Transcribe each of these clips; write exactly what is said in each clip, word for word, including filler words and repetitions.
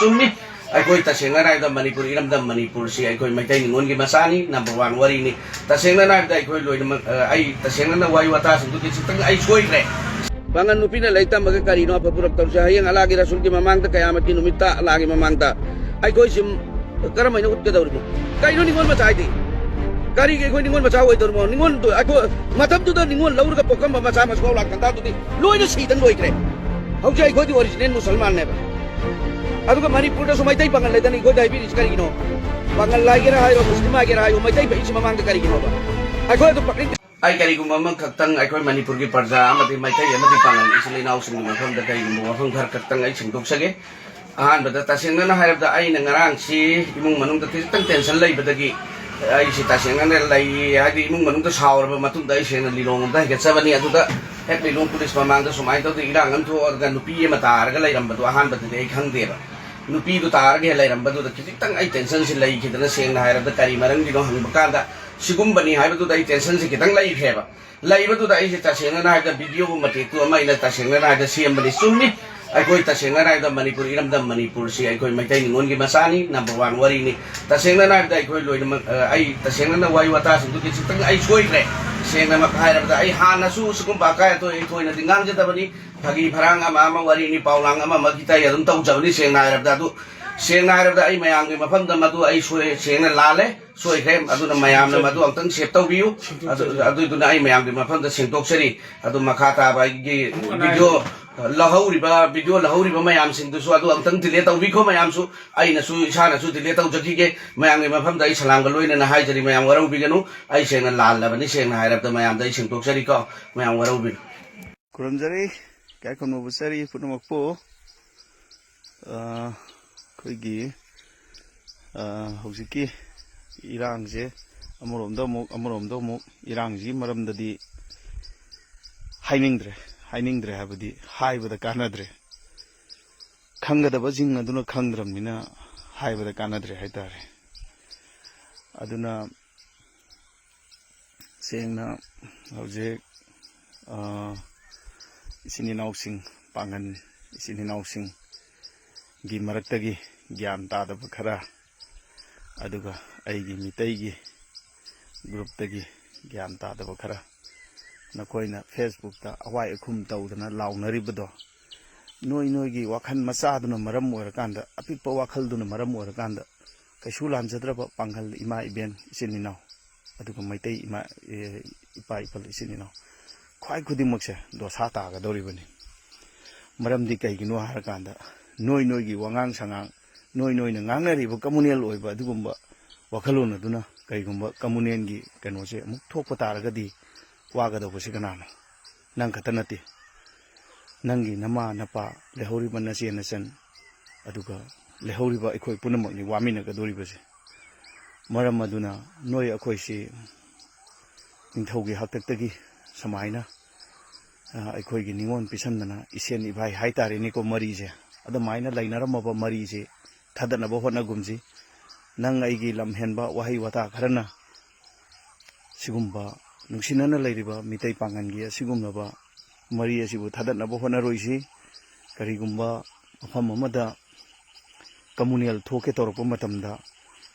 ꯆꯨꯝꯃꯤ꯫ ꯑꯩꯈꯣꯏ ꯇꯁꯦꯡꯅ ꯍꯥꯏꯔꯕꯗ ꯃꯅꯤꯄꯨꯔ, ꯏꯔꯝꯗꯝ ꯃꯅꯤꯄꯨꯔꯁꯤ ꯑꯩꯈꯣꯏ ꯃꯩꯇꯩ ꯅꯤꯉꯣꯜꯒꯤ ꯃꯆꯥꯅꯤ, ꯅꯝꯕꯔ ꯋꯥꯟ ꯋꯥꯔꯤꯅꯤ꯫ ꯇꯁꯦꯡꯅ ꯍꯥꯏꯔꯕꯗ ꯑꯩꯈꯣꯏ ꯂꯣꯏꯅꯃꯛ, ꯑ, ꯑꯩ ꯇꯁꯦꯡꯅ ꯋꯥꯍꯩ ꯋꯥꯇꯥꯁꯤꯡꯗꯨꯒꯤ ꯈꯤꯇꯪ ꯑꯩ ꯁꯣꯏꯈ꯭ꯔꯦ꯫ ꯄꯥꯉꯜ ꯅꯨꯄꯤꯅ ꯂꯥꯏꯔꯤꯛ ꯇꯝꯃꯒ ꯀꯔꯤꯅꯣ ꯑꯐꯕ ꯄꯨꯔꯛꯇꯧꯔꯤꯁꯦ? ꯍꯌꯦꯡ ꯑꯂꯥꯒꯤ ꯔꯁꯨꯜꯒꯤ ꯃꯃꯥꯡꯗ, ꯀꯌꯥꯃꯠꯀꯤ ꯅꯨꯃꯤꯠꯇ ꯑꯂꯥꯒꯤ ꯃꯃꯥꯡꯗ ꯑꯩꯈꯣꯏꯁꯤ ꯀꯔꯝꯍꯥꯏꯅ ꯎꯠꯀꯗꯧꯔꯤꯅꯣ? ꯀꯩꯅꯣ ꯅꯤꯉꯣꯜ ꯃꯆꯥ ꯍꯥꯏꯗꯤ? ꯀꯔꯤꯒꯤ ꯑꯩꯈꯣꯏ ꯅꯤꯉꯣꯜ ꯃꯆꯥ ꯑꯣꯏꯗꯧꯔꯤꯃꯣ? ꯅꯤꯉꯣꯜꯗꯣ ꯑꯩꯈꯣꯏ ꯃꯇꯝꯗꯨꯗ ꯅꯤꯉꯣꯜ ꯂꯧꯔꯒ ꯄꯣꯛꯂꯝꯕ ꯃꯆꯥ ꯃꯁꯨ ꯂꯥꯛ ꯀꯟꯇꯥꯗꯨꯗꯤ ꯂꯣꯏꯅ ꯁꯤꯗꯅ ꯂꯣꯏꯈ꯭ꯔꯦ꯫ ꯍꯧꯖꯤꯛ ꯑꯩꯈꯣꯏꯗꯤ ꯑꯣꯔꯤꯖꯤꯅꯦꯜ ꯃꯨꯁꯜꯃꯥꯟꯅꯦꯕ꯫ ꯑꯗꯨꯒ ꯃꯅꯤꯄꯨꯔꯗꯁꯨ ꯃꯩꯇꯩ ꯄꯥꯉꯜ ꯂꯩꯗꯅ ꯑꯩꯈꯣꯏꯗ ꯍꯥꯏꯕꯤꯔꯤꯁꯤ ꯀꯔꯤꯒꯤꯅꯣ? ꯄꯥꯉꯜ ꯍꯥꯏꯒꯦꯔꯥ ꯍꯥꯏꯔꯣ, ꯃꯨꯁꯂꯤꯝ ꯍꯥꯏꯒꯦꯔꯥ ꯍꯥꯏꯔꯣ, ꯃꯩꯇꯩ ꯐꯩꯁꯤ ꯃꯃꯥꯡꯗ ꯀꯔꯤꯒꯤꯅꯣꯕ? ꯑꯩꯈꯣꯏ ꯑꯗꯨ ꯄꯛꯅꯤꯡ ꯑꯩ ꯀꯔꯤꯒꯨꯝꯕ ꯑꯃꯈꯛꯇꯪ ꯑꯩꯈꯣꯏ ꯃꯅꯤꯄꯨꯔꯒꯤ ꯄ꯭ꯔꯖꯥ ꯑꯃꯗꯤ ꯃꯩꯇꯩ ꯑꯃꯗꯤ ꯄꯥꯉꯜ ꯏꯆꯤꯜ ꯏꯅꯥꯎꯁꯤꯡꯒꯤ ꯃꯐꯝꯗ ꯀꯔꯤꯒꯨꯝꯕ ꯋꯥꯐꯝ ꯈꯔ ꯈꯛꯇꯪ ꯑꯩ ꯁꯦꯡꯗꯣꯛꯆꯒꯦ꯫ ꯑꯍꯥꯟꯕꯗ, ꯇꯁꯦꯡꯅꯅ ꯍꯥꯏꯔꯕꯗ, ꯑꯩꯅ ꯉꯔꯥꯡꯁꯤ ꯏꯃꯨꯡ ꯃꯅꯨꯡꯗ ꯈꯤꯖꯤꯛꯇꯪ ꯇꯦꯟꯁꯟ ꯂꯩꯕꯗꯒꯤ ꯑꯩꯁꯤ ꯇꯁꯦꯡꯅꯅ ꯂꯩ, ꯍꯥꯏꯗꯤ ꯏꯃꯨꯡ ꯃꯅꯨꯡꯗ ꯁꯥꯎꯔꯕ ꯃꯇꯨꯡꯗ ꯑꯩ ꯁꯦꯡꯅ ꯂꯤꯂꯣꯡ ꯑꯝꯗ ꯍꯥꯏꯒꯠꯆꯕꯅꯤ꯫ ꯑꯗꯨꯗ ꯍꯦꯛ ꯂꯤꯂꯣꯡ ꯄꯨꯂꯤꯁ ꯃꯃꯥꯡꯗ ꯁꯨꯃꯥꯏꯅ ꯇꯧꯗꯅ ꯏꯔꯥꯡ ꯑꯃ ꯊꯣꯛꯑꯒ ꯅꯨꯄꯤ ꯑꯃ ꯇꯥꯔꯒ ꯂꯩꯔꯝꯕꯗꯣ ꯑꯍꯥꯟꯕꯗꯗꯤ ꯑꯩ ꯈꯪꯗꯦꯕ꯫ ꯅꯨꯄꯤꯗꯨ ꯇꯥꯔꯒ ꯂꯩꯔꯝꯕꯗꯨꯗ ꯈꯤꯖꯤꯛꯇꯪ ꯑꯩ ꯇꯦꯟꯁꯟꯁꯤ ꯂꯩꯈꯤꯗꯅ, ꯁꯦꯡꯅ ꯍꯥꯏꯔꯕꯗ ꯀꯔꯤ ꯃꯔꯝꯒꯤꯅꯣ ꯍꯪꯕ ꯀꯥꯟꯗ ꯁꯤꯒꯨꯝꯕꯅꯤ ꯍꯥꯏꯕꯗꯨꯗ ꯑꯩ ꯇꯦꯟꯁꯟꯁꯤ ꯈꯤꯇꯪ ꯂꯩꯈ꯭ꯔꯦꯕ꯫ ꯂꯩꯕꯗꯨꯗ ꯑꯩꯁꯦ ꯇꯁꯦꯡꯅ ꯍꯥꯏꯔꯒ ꯚꯤꯗꯤꯑꯣꯒꯨꯝꯕ ꯃꯇꯦꯛꯇꯨ ꯑꯃ ꯑꯩꯅ ꯇꯁꯦꯡꯅ ꯍꯥꯏꯔꯒ ꯁꯦꯝꯕꯅꯤ꯫ ꯆꯨꯝꯃꯤ, ꯑꯩꯈꯣꯏ ꯇꯁꯦꯡꯅ ꯍꯥꯏꯔꯒ ꯃꯅꯤꯄꯨꯔ, ꯏꯔꯝꯗꯝ ꯃꯅꯤꯄꯨꯔꯁꯤ ꯑꯩꯈꯣꯏ ꯃꯩꯇꯩ ꯅꯤꯉꯣꯜꯒꯤ ꯃꯆꯥꯅꯤ, ꯅꯝꯕꯔ ꯋꯥꯟ ꯋꯥꯔꯤꯅꯤ꯫ ꯇꯁꯦꯡꯅ ꯍꯥꯏꯔꯕꯗ ꯑꯩꯈꯣꯏ ꯂꯣꯏꯅꯃꯛ, ꯑ, ꯑꯩ ꯇꯁꯦꯡꯅ ꯋꯥꯍꯩ ꯋꯥꯇꯥꯁꯤꯡꯗꯨꯒꯤ ꯈꯤꯇꯪ ꯑꯩ ꯁꯣꯏꯈ꯭ꯔꯦ꯫ ꯁꯦꯡꯅꯃꯛ ꯍꯥꯏꯔꯕꯗ ꯑꯩ ꯍꯥꯟꯅꯁꯨ ꯁꯤꯒꯨꯝꯕ ꯑꯀꯥꯏ ꯑꯇꯣꯏ ꯑꯩ ꯊꯣꯏꯅꯗꯤ ꯉꯥꯡꯖꯗꯕꯅꯤ꯫ ꯐꯥꯒꯤ ꯐꯔꯥꯡ ꯑꯃ ꯑꯃ, ꯋꯥꯔꯤꯅꯤ ꯄꯥꯎꯂꯥꯡ ꯑꯃ ꯑꯃꯒꯤ ꯇꯥꯏ ꯑꯗꯨꯝ ꯇꯧꯖꯕꯅꯤ꯫ ꯁꯦꯡꯅ ꯍꯥꯏꯔꯕꯗ ꯑꯗꯨ, ꯁꯦꯡꯅ ꯍꯥꯏꯔꯕꯗ ꯑꯩ ꯃꯌꯥꯝꯒꯤ ꯃꯐꯝꯗ ꯃꯗꯨ ꯑꯩ ꯁꯣꯏ-, ꯁꯦꯡꯅ ꯂꯥꯜꯂꯦ꯫ ꯁꯣꯏꯈ꯭ꯔꯦ꯫ ꯑꯗꯨꯅ ꯃꯌꯥꯝꯅ ꯃꯗꯨ ꯑꯃꯨꯛꯇꯪ ꯁꯦꯞ ꯇꯧꯕꯤꯌꯨ꯫ ꯑꯗꯨ, ꯑꯗꯨꯏꯗꯨꯅ ꯑꯩ ꯃꯌꯥꯝꯒꯤ ꯃꯐꯝꯗ ꯁꯦꯡꯗꯣꯛꯆꯔꯤ꯫ ꯑꯗꯨ ꯃꯈꯥ ꯇꯥꯕ ꯑꯩꯒꯤ ꯚꯤꯗꯤꯑꯣ ꯂꯧꯍꯧꯔꯤꯕ, ꯚꯤꯗꯤꯑꯣ ꯂꯧꯍꯧꯔꯤꯕ ꯃꯌꯥꯝꯁꯤꯡꯗꯨꯁꯨ ꯑꯗꯨ ꯑꯃꯨꯛꯇꯪ ꯗꯤꯂꯦꯠ ꯇꯧꯕꯤꯈꯣ꯫ ꯃꯌꯥꯝꯁꯨ, ꯑꯩꯅꯁꯨ ꯏꯁꯥꯅꯁꯨ ꯗꯤꯂꯦꯠ ꯇꯧꯖꯈꯤꯒꯦ꯫ ꯃꯌꯥꯝꯒꯤ ꯃꯐꯝꯗ ꯑꯩ ꯁꯂꯥꯝꯒ ꯂꯣꯏꯅꯅ ꯍꯥꯏꯖꯔꯤ꯫ ꯃꯌꯥꯝ ꯋꯥꯔꯧꯕꯤꯒꯅꯨ꯫ ꯑꯩ ꯁꯦꯡꯅ ꯂꯥꯜꯂꯕꯅꯤ꯫ ꯁꯦꯡꯅ ꯍꯥꯏꯔꯕꯗ ꯃꯌꯥꯝꯗ ꯑꯩ ꯁꯦꯡꯗꯣꯛꯆꯔꯤꯀꯣ꯫ ꯃꯌꯥꯝ ꯋꯥꯔꯧꯕꯤꯒꯅꯨ꯫ ꯈꯨꯔꯨꯝꯖꯔꯤ꯫ ꯏꯀꯥꯏ ꯈꯨꯝꯅꯕ ꯆꯥꯔꯤ ꯄꯨꯝꯅꯃꯛꯄꯨ꯫ ꯑ, ꯑꯩꯈꯣꯏꯒꯤ, ꯑ, ꯍꯧꯖꯤꯛꯀꯤ ꯏꯔꯥꯡꯁꯦ ꯑꯃꯔꯣꯝꯗ ꯑꯃꯨꯛ, ꯑꯃꯔꯣꯝꯗ ꯑꯃꯨꯛ ꯏꯔꯥꯡꯁꯤꯒꯤ ꯃꯔꯝꯗꯗꯤ ꯍꯥꯏꯅꯤꯡꯗ꯭ꯔꯦ꯫ ꯍꯥꯏꯅꯤꯡꯗ꯭ꯔꯦ ꯍꯥꯏꯕꯗꯤ ꯍꯥꯏꯕꯗ ꯀꯥꯟꯅꯗ꯭ꯔꯦ꯫ ꯈꯪꯒꯗꯕꯁꯤꯡ ꯑꯗꯨꯅ ꯈꯪꯗ꯭ꯔꯕꯅꯤꯅ ꯍꯥꯏꯕꯗ ꯀꯥꯟꯅꯗ꯭ꯔꯦ ꯍꯥꯏꯇꯥꯔꯦ꯫ ꯑꯗꯨꯅ ꯁꯦꯡꯅ ꯍꯧꯖꯤꯛ, ꯑ, ꯏꯆꯤꯟ ꯏꯅꯥꯎꯁꯤꯡ, ꯄꯥꯡꯒꯟ ꯏꯆꯤꯟ ꯏꯅꯥꯎꯁꯤꯡ, ꯒꯤ ꯃꯔꯛꯇꯒꯤ ꯒ꯭ꯌꯥꯟ ꯇꯥꯗꯕ ꯈꯔ, ꯑꯗꯨꯒ ꯑꯩꯒꯤ ꯃꯤꯇꯩꯒꯤ ꯒ꯭ꯔꯨꯞꯇꯒꯤ ꯒ꯭ꯌꯥꯟ ꯇꯥꯗꯕ ꯈꯔ, ꯅꯈꯣꯏꯅ ꯐꯦꯁꯕꯨꯛꯇ ꯑꯋꯥꯏ ꯑꯈꯨꯝ ꯇꯧꯗꯅ ꯂꯥꯎꯅꯔꯤꯕꯗꯣ, ꯅꯣꯏ ꯅꯣꯏꯒꯤ ꯋꯥꯈꯜ ꯃꯆꯥꯗꯨꯅ ꯃꯔꯝ ꯑꯣꯏꯔꯀꯥꯟꯗ, ꯑꯄꯤꯛꯄ ꯋꯥꯈꯜꯗꯨꯅ ꯃꯔꯝ ꯑꯣꯏꯔꯀꯥꯟꯗ, ꯀꯩꯁꯨ ꯂꯥꯟꯖꯗ꯭ꯔꯕ ꯄꯥꯡꯒꯜ ꯏꯃꯥ ꯏꯕꯦꯟ ꯏꯆꯤꯟ ꯏꯅꯥꯎ, ꯑꯗꯨꯒ ꯃꯩꯇꯩ ꯏꯃꯥ, ꯑꯦ, ꯏꯄꯥ ꯏꯄꯜ ꯏꯆꯤꯟ ꯏꯅꯥꯎ, ꯈ꯭ꯋꯥꯏ ꯈꯨꯗꯤꯡꯃꯛꯁꯦ ꯗꯣꯁꯥ ꯇꯥꯒꯗꯧꯔꯤꯕꯅꯤ꯫ ꯃꯔꯝꯗꯤ ꯀꯩꯒꯤꯅꯣ ꯍꯥꯏꯔꯀꯥꯟꯗ, ꯅꯣꯏ ꯅꯣꯏꯒꯤ ꯋꯥꯉꯥꯡ ꯁꯉꯥꯡ, ꯅꯣꯏ ꯅꯣꯏꯅ ꯉꯥꯡꯅꯔꯤꯕ ꯀꯃꯨꯅꯦꯜ ꯑꯣꯏꯕ ꯑꯗꯨꯒꯨꯝꯕ ꯋꯥꯈꯜꯂꯣꯟ ꯑꯗꯨꯅ ꯀꯩꯒꯨꯝꯕ ꯀꯃꯨꯅꯦꯜꯒꯤ ꯀꯩꯅꯣꯁꯦ ꯑꯃꯨꯛ ꯊꯣꯛꯄ ꯇꯥꯔꯒꯗꯤ, ꯋꯥꯒꯗꯧꯕꯁꯤ ꯀꯅꯥꯅꯣ? ꯅꯪ ꯈꯛꯇ ꯅꯠꯇꯦ꯫ ꯅꯪꯒꯤ ꯅꯃꯥ ꯅꯄꯥ, ꯂꯩꯍꯧꯔꯤꯕ ꯅꯆꯦ ꯅꯆꯟ, ꯑꯗꯨꯒ ꯂꯩꯍꯧꯔꯤꯕ ꯑꯩꯈꯣꯏ ꯄꯨꯝꯅꯃꯛꯅꯤ ꯋꯥꯃꯤꯟꯅꯒꯗꯧꯔꯤꯕꯁꯦ꯫ ꯃꯔꯝ ꯑꯗꯨꯅ ꯅꯣꯏ ꯑꯩꯈꯣꯏꯁꯤ ꯅꯤꯡꯊꯧꯒꯤ ꯍꯥꯛꯇꯛꯇꯒꯤ ꯁꯨꯃꯥꯏꯅ, ꯑ, ꯑꯩꯈꯣꯏꯒꯤ ꯅꯤꯉꯣꯜ ꯄꯤꯁꯟꯗꯅ ꯏꯁꯦꯟ ꯏꯚꯥꯏ ꯍꯥꯏꯇꯥꯔꯦꯅꯦꯀꯣ, ꯃꯔꯤꯁꯦ ꯑꯗꯨꯃꯥꯏꯅ ꯂꯩꯅꯔꯝꯃꯕ ꯃꯔꯤꯁꯦ ꯊꯥꯗꯠꯅꯕ ꯍꯣꯠꯅꯒꯨꯝꯁꯤ꯫ ꯅꯪ ꯑꯩꯒꯤ ꯂꯝ ꯍꯦꯟꯕ ꯋꯥꯍꯩ ꯋꯥꯇꯥ ꯈꯔꯅ ꯁꯤꯒꯨꯝꯕ ꯅꯨꯡꯁꯤꯅꯅ ꯂꯩꯔꯤꯕ ꯃꯤꯇꯩ ꯄꯥꯡꯒꯜꯒꯤ ꯑꯁꯤꯒꯨꯝꯂꯕ ꯃꯔꯤ ꯑꯁꯤꯕꯨ ꯊꯥꯗꯠꯅꯕ ꯍꯣꯠꯅꯔꯣꯏꯁꯤ꯫ ꯀꯔꯤꯒꯨꯝꯕ ꯃꯐꯝ ꯑꯃꯗ ꯀꯃꯨꯅꯦꯜ ꯊꯣꯛꯀꯦ ꯇꯧꯔꯛꯄ ꯃꯇꯝꯗ,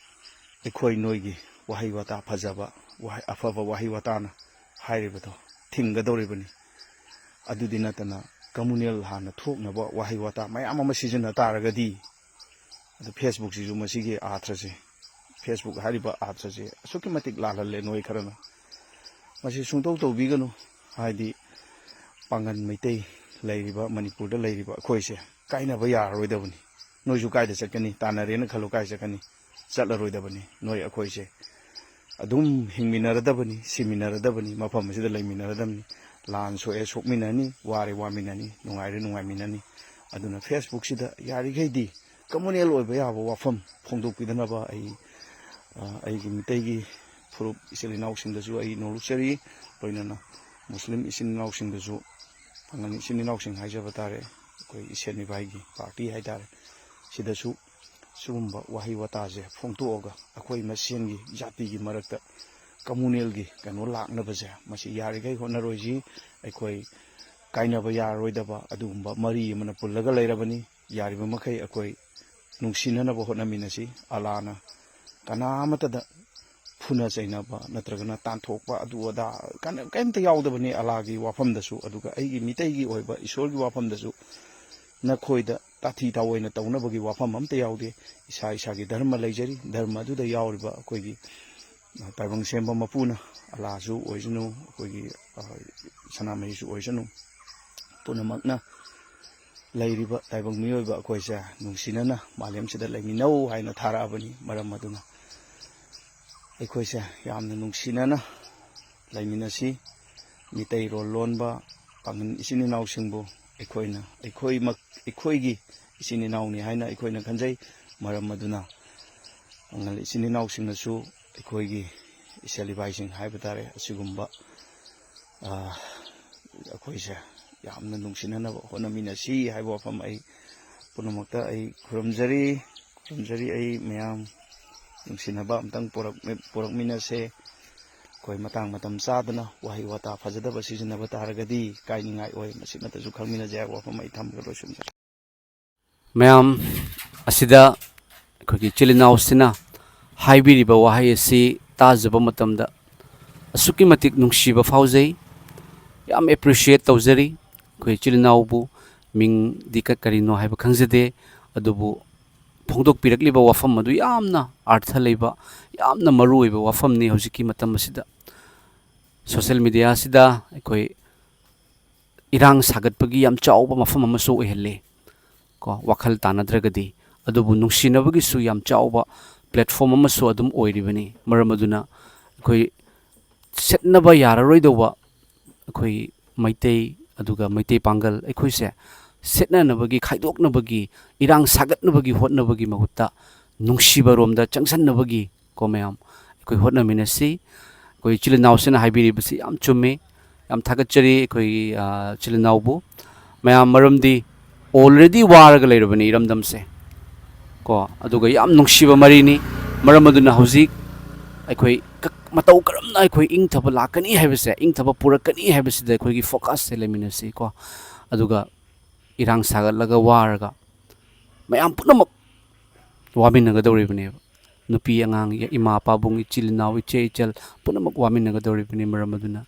ꯑꯩꯈꯣꯏ ꯅꯣꯏꯒꯤ ꯋꯥꯍꯩ ꯋꯥꯇꯥ ꯐꯖꯕ, ꯋꯥꯍꯩ, ꯑꯐꯕ ꯋꯥꯍꯩ ꯋꯥꯇꯥꯅ ꯍꯥꯏꯔꯤꯕꯗꯣ ꯊꯤꯡꯒꯗꯧꯔꯤꯕꯅꯤ꯫ ꯑꯗꯨꯗꯤ ꯅꯠꯇꯅ, ꯀꯃꯨꯅꯦꯜ ꯍꯥꯟꯅ ꯊꯣꯛꯅꯕ ꯋꯥꯍꯩ ꯋꯥꯇꯥ ꯃꯌꯥꯝ ꯑꯃ ꯁꯤꯖꯤꯟꯅ ꯇꯥꯔꯒꯗꯤ, ꯑꯗꯨ ꯐꯦꯁꯕꯨꯛꯁꯤꯁꯨ ꯃꯁꯤꯒꯤ ꯑꯥꯊ꯭ꯔꯁꯦ, ꯐꯦꯁꯕꯨꯛ ꯍꯥꯏꯔꯤꯕ ꯑꯥꯊ꯭ꯔꯁꯦ ꯑꯁꯨꯛꯀꯤ ꯃꯇꯤꯛ ꯂꯥꯜꯍꯜꯂꯦ ꯅꯣꯏ ꯈꯔꯅ꯫ ꯃꯁꯤ ꯁꯨꯡꯇꯧ ꯇꯧꯕꯤꯒꯅꯨ꯫ ꯍꯥꯏꯗꯤ, ꯄꯥꯡꯒꯜ ꯃꯩꯇꯩ ꯂꯩꯔꯤꯕ, ꯃꯅꯤꯄꯨꯔꯗ ꯂꯩꯔꯤꯕ ꯑꯩꯈꯣꯏꯁꯦ ꯀꯥꯏꯅꯕ ꯌꯥꯔꯔꯣꯏꯗꯕꯅꯤ꯫ ꯅꯣꯏꯁꯨ ꯀꯥꯏꯗ ꯆꯠꯀꯅꯤ? ꯇꯥꯟꯅꯔꯦꯅ ꯈꯜꯂꯣ, ꯀꯥꯏ ꯆꯠꯀꯅꯤ? ꯆꯠꯂꯔꯣꯏꯗꯕꯅꯤ꯫ ꯅꯣꯏ ꯑꯩꯈꯣꯏꯁꯦ ꯑꯗꯨꯝ ꯍꯤꯡꯃꯤꯟꯅꯔꯗꯕꯅꯤ, ꯁꯤꯃꯤꯟꯅꯔꯗꯕꯅꯤ, ꯃꯐꯝ ꯑꯁꯤꯗ ꯂꯩꯃꯤꯟꯅꯔꯗꯕꯅꯤ꯫ ꯂꯥꯟ ꯁꯣꯛꯑꯦ ꯁꯣꯛꯃꯤꯟꯅꯅꯤ, ꯋꯥꯔꯦ ꯋꯥꯃꯤꯟꯅꯅꯤ, ꯅꯨꯡꯉꯥꯏꯔꯦ ꯅꯨꯡꯉꯥꯏꯃꯤꯟꯅꯅꯤ꯫ ꯑꯗꯨꯅ ꯐꯦꯁꯕꯨꯛꯁꯤꯗ ꯌꯥꯔꯤꯈꯩꯗꯤ ꯀꯃꯨꯅꯦꯜ ꯑꯣꯏꯕ ꯌꯥꯕ ꯋꯥꯐꯝ ꯐꯣꯡꯗꯣꯛꯄꯤꯗꯅꯕ ꯑꯩ, ꯑ, ꯑꯩꯒꯤ ꯃꯤꯇꯩꯒꯤ ꯐꯨꯔꯨꯞ ꯏꯆꯤꯜ ꯏꯅꯥꯎꯁꯤꯡꯗꯁꯨ ꯑꯩ ꯅꯣꯂꯨꯛꯆꯔꯤ, ꯂꯣꯏꯅꯅ ꯃꯨꯁꯂꯤꯝ ꯏꯆꯤꯜ ꯏꯅꯥꯎꯁꯤꯡꯗꯁꯨ, ꯄꯥꯡꯒꯜ ꯏꯆꯤꯜ ꯏꯅꯥꯎꯁꯤꯡ ꯍꯥꯏꯖꯕ ꯇꯥꯔꯦ, ꯑꯩꯈꯣꯏ ꯏꯁꯦꯟ ꯏꯕꯥꯏꯒꯤ ꯄꯥꯔꯇꯤ ꯍꯥꯏꯇꯥꯔꯦ, ꯁꯤꯗꯁꯨ ꯁꯤꯒꯨꯝꯕ ꯋꯥꯍꯩ ꯋꯥꯇꯥꯁꯦ ꯐꯣꯡꯗꯣꯛꯑꯒ ꯑꯩꯈꯣꯏ ꯃꯁꯦꯟꯒꯤ ꯖꯥꯇꯤꯒꯤ ꯃꯔꯛꯇ ꯀꯃꯨꯅꯦꯜꯒꯤ ꯀꯩꯅꯣ ꯂꯥꯛꯅꯕꯁꯦ, ꯃꯁꯤ ꯌꯥꯔꯤꯈꯩ ꯍꯣꯠꯅꯔꯣꯏꯁꯤ꯫ ꯑꯩꯈꯣꯏ ꯀꯥꯏꯅꯕ ꯌꯥꯔꯔꯣꯏꯗꯕ ꯑꯗꯨꯒꯨꯝꯕ ꯃꯔꯤ ꯑꯃꯅ ꯄꯨꯜꯂꯒ ꯂꯩꯔꯕꯅꯤ꯫ ꯌꯥꯔꯤꯕ ꯃꯈꯩ ꯑꯩꯈꯣꯏ ꯅꯨꯡꯁꯤꯅꯅꯕ ꯍꯣꯠꯅꯃꯤꯟꯅꯁꯤ꯫ ꯑꯂꯥꯅ ꯀꯅꯥ ꯑꯃꯠꯇꯗ ꯐꯨꯅ ꯆꯩꯅꯕ ꯅꯠꯇ꯭ꯔꯒꯅ ꯇꯥꯟꯊꯣꯛꯄ ꯑꯗꯨ ꯑꯗꯥ ꯀꯅ-, ꯀꯩꯝꯇ ꯌꯥꯎꯗꯕꯅꯤ ꯑꯂꯥꯒꯤ ꯋꯥꯐꯝꯗꯁꯨ꯫ ꯑꯗꯨꯒ ꯑꯩꯒꯤ ꯃꯤꯇꯩꯒꯤ ꯑꯣꯏꯕ ꯏꯁꯣꯔꯒꯤ ꯋꯥꯐꯝꯗꯁꯨ ꯅꯈꯣꯏꯗ ꯇꯥꯊꯤ ꯇꯥꯑꯣꯏꯅ ꯇꯧꯅꯕꯒꯤ ꯋꯥꯐꯝ ꯑꯝꯇ ꯌꯥꯎꯗꯦ꯫ ꯏꯁꯥ ꯏꯁꯥꯒꯤ ꯙꯔꯃ ꯂꯩꯖꯔꯤ꯫ ꯙꯔꯃ ꯑꯗꯨꯗ ꯌꯥꯎꯔꯤꯕ ꯑꯩꯈꯣꯏꯒꯤ ꯇꯥꯏꯕꯪ ꯁꯦꯝꯕ ꯃꯄꯨꯅ, ꯑꯂꯥꯁꯨ ꯑꯣꯏꯁꯅꯨ, ꯑꯩꯈꯣꯏꯒꯤ, ꯑ, ꯁꯅꯥꯃꯍꯤꯁꯨ ꯑꯣꯏꯁꯅꯨ, ꯄꯨꯝꯅꯃꯛꯅ ꯂꯩꯔꯤꯕ ꯇꯥꯏꯕꯪ ꯃꯤꯑꯣꯏꯕ ꯑꯩꯈꯣꯏꯁꯦ ꯅꯨꯡꯁꯤꯅꯅ ꯃꯥꯂꯦꯝꯁꯤꯗ ꯂꯩꯃꯤꯟꯅꯧ ꯍꯥꯏꯅ ꯊꯥꯔꯛꯑꯕꯅꯤ꯫ ꯃꯔꯝ ꯑꯗꯨꯅ ꯑꯩꯈꯣꯏꯁꯦ ꯌꯥꯝꯅ ꯅꯨꯡꯁꯤꯅꯅ ꯂꯩꯃꯤꯟꯅꯁꯤ꯫ ꯃꯤꯇꯩꯔꯣꯜ ꯂꯣꯟꯕ ꯄꯥꯡꯒꯜ ꯏꯆꯤꯟ ꯏꯅꯥꯎꯁꯤꯡꯕꯨ ꯑꯩꯈꯣꯏꯅ, ꯑꯩꯈꯣꯏꯃꯛ, ꯑꯩꯈꯣꯏꯒꯤ ꯏꯆꯤꯟ ꯏꯅꯥꯎꯅꯤ ꯍꯥꯏꯅ ꯑꯩꯈꯣꯏꯅ ꯈꯟꯖꯩ꯫ ꯃꯔꯝ ꯑꯗꯨꯅ ꯄꯥꯡꯒꯜ ꯏꯆꯤꯟ ꯏꯅꯥꯎꯁꯤꯡꯅꯁꯨ ꯑꯩꯈꯣꯏꯒꯤ ꯏꯆꯜ ꯏꯕꯥꯏꯁꯤꯡ ꯍꯥꯏꯕ ꯇꯥꯔꯦ, ꯑꯁꯤꯒꯨꯝꯕ, ꯑ, ꯑꯩꯈꯣꯏꯁꯦ ꯌꯥꯝꯅ ꯅꯨꯡꯁꯤꯅꯅꯕ ꯍꯣꯠꯅꯃꯤꯟꯅꯁꯤ ꯍꯥꯏꯕ ꯋꯥꯐꯝ ꯑꯩ ꯄꯨꯝꯅꯃꯛꯇ ꯑꯩ ꯈꯨꯔꯨꯝꯖꯔꯤ, ꯈꯨꯔꯨꯝꯖꯔꯤ꯫ ꯑꯩ ꯃꯌꯥꯝ ꯅꯨꯡꯁꯤꯅꯕ ꯑꯝꯇꯪ ꯄꯣꯔꯛ-, ꯄꯣꯔꯛꯃꯤꯟꯅꯁꯦ꯫ ꯑꯩꯈꯣꯏ ꯃꯇꯥꯡ ꯃꯇꯝ ꯆꯥꯗꯅ ꯋꯥꯍꯩ ꯋꯥꯇꯥ ꯐꯖꯗꯕ ꯁꯤꯖꯤꯟꯅꯕ ꯇꯥꯔꯒꯗꯤ ꯀꯥꯏꯅꯤꯡꯉꯥꯏ ꯑꯣꯏ꯫ ꯃꯁꯤꯃꯇꯁꯨ ꯈꯪꯃꯤꯟꯅꯖꯩ ꯍꯥꯏꯕ ꯋꯥꯐꯝ ꯑꯩ ꯊꯝꯂꯒ ꯂꯣꯏꯁꯤꯟꯖꯔꯦ꯫ ꯃꯌꯥꯝ ꯑꯁꯤꯗ ꯑꯩꯈꯣꯏꯒꯤ ꯏꯆꯤꯜ ꯏꯅꯥꯎꯁꯤꯅ ꯍꯥꯏꯕꯤꯔꯤꯕ ꯋꯥꯍꯩ ꯑꯁꯤ ꯇꯥꯖꯕ ꯃꯇꯝꯗ ꯑꯁꯨꯛꯀꯤ ꯃꯇꯤꯛ ꯅꯨꯡꯁꯤꯕ ꯐꯥꯎꯖꯩ꯫ ꯌꯥꯝ appreciate ꯇꯧꯖꯔꯤ꯫ ꯑꯩꯈꯣꯏ ꯏꯆꯤꯜ ꯏꯅꯥꯎꯕꯨ ꯃꯤꯡꯗꯤ ꯀ-, ꯀꯔꯤꯅꯣ ꯍꯥꯏꯕ ꯈꯪꯖꯗꯦ, ꯑꯗꯨꯕꯨ ꯐꯣꯡꯗꯣꯛꯄꯤꯔꯛꯂꯤꯕ ꯋꯥꯐꯝ ꯑꯗꯨ ꯌꯥꯝꯅ ꯑꯔꯊ ꯂꯩꯕ, ꯌꯥꯝꯅ ꯃꯔꯨ ꯑꯣꯏꯕ ꯋꯥꯐꯝꯅꯤ꯫ ꯍꯧꯖꯤꯛꯀꯤ ꯃꯇꯝ ꯑꯁꯤꯗ social media ꯑꯁꯤꯗ ꯑꯩꯈꯣꯏ ꯏꯔꯥꯡ ꯁꯥꯒꯠꯄꯒꯤ ꯌꯥꯝ ꯆꯥꯎꯕ ꯃꯐꯝ ꯑꯃꯁꯨ ꯑꯣꯏꯍꯜꯂꯤ꯫ ꯀꯣ, ꯋꯥꯈꯜ ꯇꯥꯅꯗ꯭ꯔꯒꯗꯤ꯫ ꯑꯗꯨꯕꯨ ꯅꯨꯡꯁꯤꯅꯕꯒꯤꯁꯨ ꯌꯥꯝ ꯆꯥꯎꯕ platform ꯑꯃꯁꯨ ꯑꯗꯨꯝ ꯑꯣꯏꯔꯤꯕꯅꯤ꯫ ꯃꯔꯝ ꯑꯗꯨꯅ ꯑꯩꯈꯣꯏ ꯁꯦꯠꯅꯕ ꯌꯥꯔꯔꯣꯏꯗꯧꯕ ꯑꯩꯈꯣꯏ ꯃꯩꯇꯩ, ꯑꯗꯨꯒ ꯃꯩꯇꯩ ꯄꯥꯡꯒꯜ ꯑꯩꯈꯣꯏꯁꯦ ꯁꯦꯠꯅꯅꯕꯒꯤ, ꯈꯥꯏꯗꯣꯛꯅꯕꯒꯤ, ꯏꯔꯥꯡ ꯁꯥꯒꯠꯅꯕꯒꯤ ꯍꯣꯠꯅꯕꯒꯤ ꯃꯍꯨꯠꯇ ꯅꯨꯡꯁꯤꯕꯔꯣꯝꯗ ꯆꯪꯁꯟꯅꯕꯒꯤ, ꯀꯣ ꯃꯌꯥꯝ, ꯑꯩꯈꯣꯏ ꯍꯣꯠꯅꯃꯤꯟꯅꯁꯤ꯫ ꯑꯩꯈꯣꯏ ꯏꯆꯤꯜ ꯏꯅꯥꯎꯁꯤꯅ ꯍꯥꯏꯕꯤꯔꯤꯕꯁꯤ ꯌꯥꯝ ꯆꯨꯝꯃꯤ꯫ ꯌꯥꯝ ꯊꯥꯒꯠꯆꯔꯤ ꯑꯩꯈꯣꯏꯒꯤ, ꯑ, ꯏꯆꯤꯜ ꯏꯅꯥꯎꯕꯨ꯫ ꯃꯌꯥꯝ, ꯃꯔꯝꯗꯤ already ꯋꯥꯔꯒ ꯂꯩꯔꯕꯅꯤ ꯏꯔꯝꯗꯝꯁꯦ꯫ ꯀꯣ, ꯑꯗꯨꯒ ꯌꯥꯝ ꯅꯨꯡꯁꯤꯕ ꯃꯔꯤꯅꯤ꯫ ꯃꯔꯝ ꯑꯗꯨꯅ ꯍꯧꯖꯤꯛ ꯑꯩꯈꯣꯏ ꯀ-, ꯃꯇꯧ ꯀꯔꯝꯅ ꯑꯩꯈꯣꯏ ꯏꯪꯊꯕ ꯂꯥꯛꯀꯅꯤ ꯍꯥꯏꯕꯁꯦ, ꯏꯪꯊꯕ ꯄꯨꯔꯛꯀꯅꯤ ꯍꯥꯏꯕꯁꯤꯗ ꯑꯩꯈꯣꯏꯒꯤ focus ꯁꯦ ꯂꯩꯃꯤꯟꯅꯁꯤ ꯀꯣ꯫ ꯑꯗꯨꯒ ꯏꯔꯥꯡ ꯁꯥꯒꯠꯂꯒ ꯋꯥꯔꯒ ꯃꯌꯥꯝ ꯄꯨꯝꯅꯃꯛ ꯋꯥꯃꯤꯟꯅꯒꯗꯧꯔꯤꯕꯅꯦꯕ꯫ ꯅꯨꯄꯤ ꯑꯉꯥꯡ, ꯏꯃꯥ ꯄꯥꯕꯨꯡ, ꯏꯆꯤꯜ ꯏꯅꯥꯎ, ꯏꯆꯦ ꯏꯆꯜ ꯄꯨꯝꯅꯃꯛ ꯋꯥꯃꯤꯟꯅꯒꯗꯧꯔꯤꯕꯅꯤ꯫ ꯃꯔꯝ ꯑꯗꯨꯅ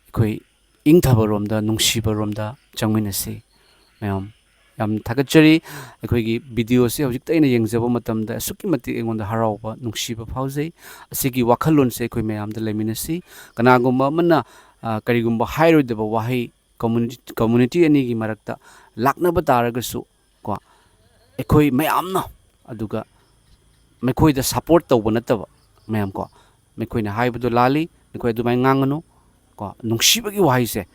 ꯑꯩꯈꯣꯏ ꯏꯪꯊꯕꯔꯣꯝꯗ, ꯅꯨꯡꯁꯤꯕꯔꯣꯝꯗ ꯆꯪꯃꯤꯟꯅꯁꯤ꯫ ꯃꯌꯥꯝ ꯌꯥꯝ ꯊꯥꯒꯠꯆꯔꯤ꯫ ꯑꯩꯈꯣꯏꯒꯤ ꯚꯤꯗꯤꯑꯣꯁꯤ ꯍꯧꯖꯤꯛꯇ ꯑꯩꯅ ꯌꯦꯡꯖꯕ ꯃꯇꯝꯗ ꯑꯁꯨꯛꯀꯤ ꯃꯇꯤꯛ ꯑꯩꯉꯣꯟꯗ ꯍꯔꯥꯎꯕ, ꯅꯨꯡꯁꯤꯕ ꯐꯥꯎꯖꯩ꯫ ꯑꯁꯤꯒꯤ ꯋꯥꯈꯜꯂꯣꯟꯁꯦ ꯑꯩꯈꯣꯏ ꯃꯌꯥꯝꯗ ꯂꯩꯃꯤꯟꯅꯁꯤ꯫ ꯀꯅꯥꯒꯨꯝꯕ ꯑꯃꯅ, ꯑ, ꯀꯔꯤꯒꯨꯝꯕ ꯍꯥꯏꯔꯣꯏꯗꯕ ꯋꯥꯍꯩ ꯀꯝꯃꯨꯅꯤ-, ꯀꯝꯃꯨꯅꯤꯇꯤ ꯑꯅꯤꯒꯤ ꯃꯔꯛꯇ ꯂꯥꯛꯅꯕ ꯇꯥꯔꯒꯁꯨ ꯀꯣ, ꯑꯩꯈꯣꯏ ꯃꯌꯥꯝꯅ, ꯑꯗꯨꯒ ꯃꯈꯣꯏꯗ ꯁꯄꯣꯔꯠ ꯇꯧꯕ ꯅꯠꯇꯕ, ꯃꯌꯥꯝ ꯀꯣ, ꯃꯈꯣꯏꯅ ꯍꯥꯏꯕꯗꯣ ꯂꯥꯜꯂꯤ, ꯅꯈꯣꯏ ꯑꯗꯨꯃꯥꯏꯅ ꯉꯥꯡꯒꯅꯨ ꯀꯣ, ꯅꯨꯡꯁꯤꯕꯒꯤ ꯋꯥꯍꯩꯁꯦ,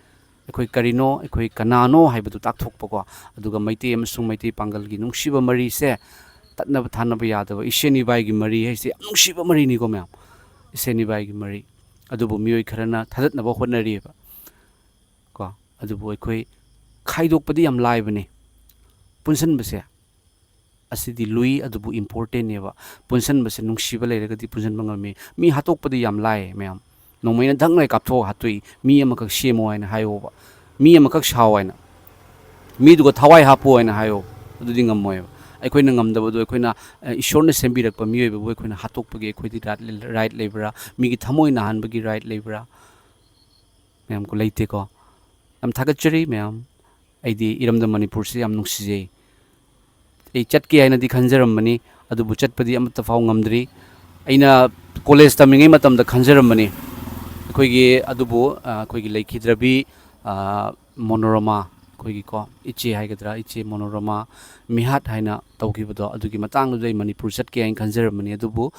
ꯑꯩꯈꯣꯏ ꯀꯔꯤꯅꯣ, ꯑꯩꯈꯣꯏ ꯀꯅꯥꯅꯣ ꯍꯥꯏꯕꯗꯨ ꯇꯥꯛꯊꯣꯛꯄꯀꯣ꯫ ꯑꯗꯨꯒ ꯃꯩꯇꯩ ꯑꯃꯁꯨꯡ ꯃꯩꯇꯩ ꯄꯥꯡꯒꯜꯒꯤ ꯅꯨꯡꯁꯤꯕ ꯃꯔꯤꯁꯦ ꯇꯠꯅꯕ ꯊꯥꯅꯕ ꯌꯥꯗꯕ ꯏꯁꯦꯟ ꯏꯕꯥꯏꯒꯤ ꯃꯔꯤ ꯍꯥꯏꯁꯦ ꯌꯥꯝ ꯅꯨꯡꯁꯤꯕ ꯃꯔꯤꯅꯤꯀꯣ ꯃꯌꯥꯝ, ꯏꯁꯦꯟ ꯏꯕꯥꯏꯒꯤ ꯃꯔꯤ꯫ ꯑꯗꯨꯕꯨ ꯃꯤꯑꯣꯏ ꯈꯔꯅ ꯊꯥꯗꯠꯅꯕ ꯍꯣꯠꯅꯔꯤꯑꯕ ꯀꯣ꯫ ꯑꯗꯨꯕꯨ ꯑꯩꯈꯣꯏ ꯈꯥꯏꯗꯣꯛꯄꯗꯤ ꯌꯥꯝ ꯂꯥꯏꯕꯅꯤ, ꯄꯨꯟꯁꯤꯟꯕꯁꯦ ꯑꯁꯤꯗꯤ ꯂꯨꯏ, ꯑꯗꯨꯕꯨ ꯏꯝꯄꯣꯔꯇꯦꯟꯅꯦꯕ꯫ ꯄꯨꯟꯁꯟꯕꯁꯦ, ꯅꯨꯡꯁꯤꯕ ꯂꯩꯔꯒꯗꯤ ꯄꯨꯟꯁꯟꯕ ꯉꯝꯃꯤ꯫ ꯃꯤ ꯍꯥꯠꯇꯣꯛꯄꯗꯤ ꯌꯥꯝ ꯂꯥꯏ ꯃꯌꯥꯝ꯫ ꯅꯣꯡꯃꯩꯅ ꯙꯛ ꯂꯥꯏ ꯀꯥꯞꯊꯣꯛꯑꯒ ꯍꯥꯠꯇꯣꯛꯏ, "ꯃꯤ ꯑꯃꯈꯛ ꯁꯦꯝꯃꯣ" ꯍꯥꯏꯅ ꯍꯥꯏꯌꯣꯕ, "ꯃꯤ ꯑꯃꯈꯛ ꯁꯥꯎ" ꯍꯥꯏꯅ, "ꯃꯤꯗꯨꯒ ꯊꯋꯥꯏ ꯍꯥꯞꯄꯣ" ꯍꯥꯏꯅ ꯍꯥꯏꯌꯣꯕ꯫ ꯑꯗꯨꯗꯤ ꯉꯝꯃꯣꯏꯕ꯫ ꯑꯩꯈꯣꯏꯅ ꯉꯝꯗꯕꯗꯣ, ꯑꯩꯈꯣꯏꯅ, ꯑ, ꯏꯁꯣꯔꯅ ꯁꯦꯝꯕꯤꯔꯛꯄ ꯃꯤꯑꯣꯏꯕꯕꯨ ꯑꯩꯈꯣꯏꯅ ꯍꯥꯠꯇꯣꯛꯄꯒꯤ ꯑꯩꯈꯣꯏꯗꯤ ꯔꯥꯏꯠ ꯂꯩ-, ꯔꯥꯏꯠ ꯂꯩꯕ꯭ꯔꯥ? ꯃꯤꯒꯤ ꯊꯃꯣꯏ ꯅꯥꯍꯟꯕꯒꯤ ꯔꯥꯏꯠ ꯂꯩꯕ꯭ꯔꯥ? ꯃꯌꯥꯝ ꯀꯣ, ꯂꯩꯇꯦꯀꯣ꯫ ꯌꯥꯝ ꯊꯥꯒꯠꯆꯔꯤ ꯃꯌꯥꯝ꯫ ꯑꯩꯗꯤ ꯏꯔꯝꯗꯝ ꯃꯅꯤꯄꯨꯔꯁꯤ ꯌꯥꯝ ꯅꯨꯡꯁꯤꯖꯩ꯫ ꯑꯩ ꯆꯠꯀꯦ ꯍꯥꯏꯅꯗꯤ ꯈꯟꯖꯔꯝꯕꯅꯤ, ꯑꯗꯨꯕꯨ ꯆꯠꯄꯗꯤ ꯑꯃꯠꯇ ꯐꯥꯎ ꯉꯝꯗ꯭ꯔꯤ꯫ ꯑꯩꯅ ꯀꯣꯂꯦꯖ ꯇꯝꯃꯤꯉꯩ ꯃꯇꯝꯗ ꯈꯟꯖꯔꯝꯕꯅꯤ ꯑꯩꯈꯣꯏꯒꯤ, ꯑꯗꯨꯕꯨ, ꯑ, ꯑꯩꯈꯣꯏꯒꯤ ꯂꯩꯈꯤꯗ꯭ꯔꯕꯤ, ꯑ, ꯃꯣꯅꯣꯔꯃꯥ, ꯑꯩꯈꯣꯏꯒꯤꯀꯣ, ꯏꯆꯦ ꯍꯥꯏꯒꯗ꯭ꯔꯥ, ꯏꯆꯦ ꯃꯣꯅꯣꯔꯃꯥ ꯃꯤꯍꯥꯠ ꯍꯥꯏꯅ ꯇꯧꯈꯤꯕꯗꯣ, ꯑꯗꯨꯒꯤ ꯃꯇꯥꯡꯗꯨꯗ ꯑꯩ ꯃꯅꯤꯄꯨꯔ ꯆꯠꯀꯦ ꯍꯥꯏꯅ ꯈꯟꯖꯔꯝꯕꯅꯤ꯫ ꯑꯗꯨꯕꯨ,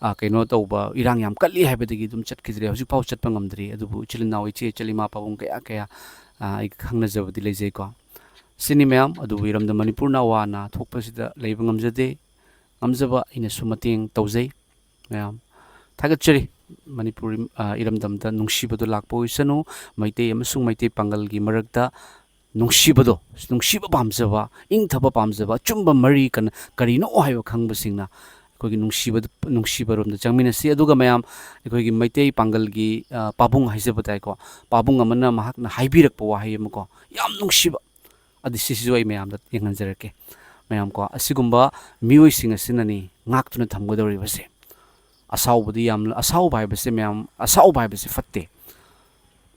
ꯑ, ꯀꯩꯅꯣ ꯇꯧꯕ, ꯏꯔꯥꯡ ꯌꯥꯝ ꯀꯜꯂꯤ ꯍꯥꯏꯕꯗꯒꯤ ꯑꯗꯨꯝ ꯆꯠꯈꯤꯗ꯭ꯔꯦ꯫ ꯍꯧꯖꯤꯛꯐꯥꯎ ꯆꯠꯄ ꯉꯝꯗ꯭ꯔꯤ꯫ ꯑꯗꯨꯕꯨ ꯏꯆꯤꯜ ꯏꯅꯥꯎ, ꯏꯆꯦ ꯏꯆꯜ, ꯏꯃꯥ ꯄꯥꯕꯨꯡ ꯀꯌꯥ ꯀꯌꯥ, ꯑ, ꯑꯩ ꯈꯪꯅꯖꯕꯗꯤ ꯂꯩꯖꯩꯀꯣ꯫ ꯁꯤꯅꯤ ꯃꯌꯥꯝ꯫ ꯑꯗꯨꯕꯨ ꯏꯔꯝꯗꯝ ꯃꯅꯤꯄꯨꯔꯅ ꯑꯋꯥ ꯑꯅꯥ ꯊꯣꯛꯄꯁꯤꯗ ꯂꯩꯕ ꯉꯝꯖꯗꯦ꯫ ꯉꯝꯖꯕ ꯑꯩꯅꯁꯨ ꯃꯇꯦꯡ ꯇꯧꯖꯩ ꯃꯌꯥꯝ꯫ ꯊꯥꯒꯠꯆꯔꯤ꯫ ꯃꯅꯤꯄꯨꯔ, ꯑ, ꯏꯔꯝꯗꯝꯗ ꯅꯨꯡꯁꯤꯕꯗꯣ ꯂꯥꯛꯄ ꯑꯣꯏꯁꯅꯨ꯫ ꯃꯩꯇꯩ ꯑꯃꯁꯨꯡ ꯃꯩꯇꯩ ꯄꯥꯡꯒꯜꯒꯤ ꯃꯔꯛꯇ ꯅꯨꯡꯁꯤꯕꯗꯣ, ꯅꯨꯡꯁꯤꯕ ꯄꯥꯝꯖꯕ, ꯏꯪꯊꯕ ꯄꯥꯝꯖꯕ, ꯑꯆꯨꯝꯕ ꯃꯔꯤ ꯀꯅ-, ꯀꯔꯤꯅꯣ ꯍꯥꯏꯕ ꯈꯪꯕꯁꯤꯡꯅ ꯑꯩꯈꯣꯏꯒꯤ ꯅꯨꯡꯁꯤꯕꯗ, ꯅꯨꯡꯁꯤꯕꯔꯣꯝꯗ ꯆꯪꯃꯤꯟꯅꯁꯤ꯫ ꯑꯗꯨꯒ ꯃꯌꯥꯝ, ꯑꯩꯈꯣꯏꯒꯤ ꯃꯩꯇꯩ ꯄꯥꯡꯒꯜꯒꯤ, ꯑ, ꯄꯥꯕꯨꯡ ꯍꯥꯏꯖꯕ ꯇꯥꯏꯀꯣ, ꯄꯥꯕꯨꯡ ꯑꯃꯅ ꯃꯍꯥꯛꯅ ꯍꯥꯏꯕꯤꯔꯛꯄ ꯋꯥꯍꯩ ꯑꯃꯀꯣ, ꯌꯥꯝ ꯅꯨꯡꯁꯤꯕ, ꯑꯗꯨ ꯁꯤꯁꯤꯁꯨ ꯑꯩ ꯃꯌꯥꯝꯗ ꯌꯦꯡꯍꯟꯖꯔꯛꯀꯦ꯫ ꯃꯌꯥꯝ ꯀꯣ, ꯑꯁꯤꯒꯨꯝꯕ ꯃꯤꯑꯣꯏꯁꯤꯡ ꯑꯁꯤꯅꯅꯤ ꯉꯥꯛꯇꯨꯅ ꯊꯝꯒꯗꯧꯔꯤꯕꯁꯦ꯫ ꯑꯁꯥꯎꯕꯗꯤ ꯌꯥꯝ, ꯑꯁꯥꯎꯕ ꯍꯥꯏꯕꯁꯦ ꯃꯌꯥꯝ, ꯑꯁꯥꯎꯕ ꯍꯥꯏꯕꯁꯦ ꯐꯠꯇꯦ꯫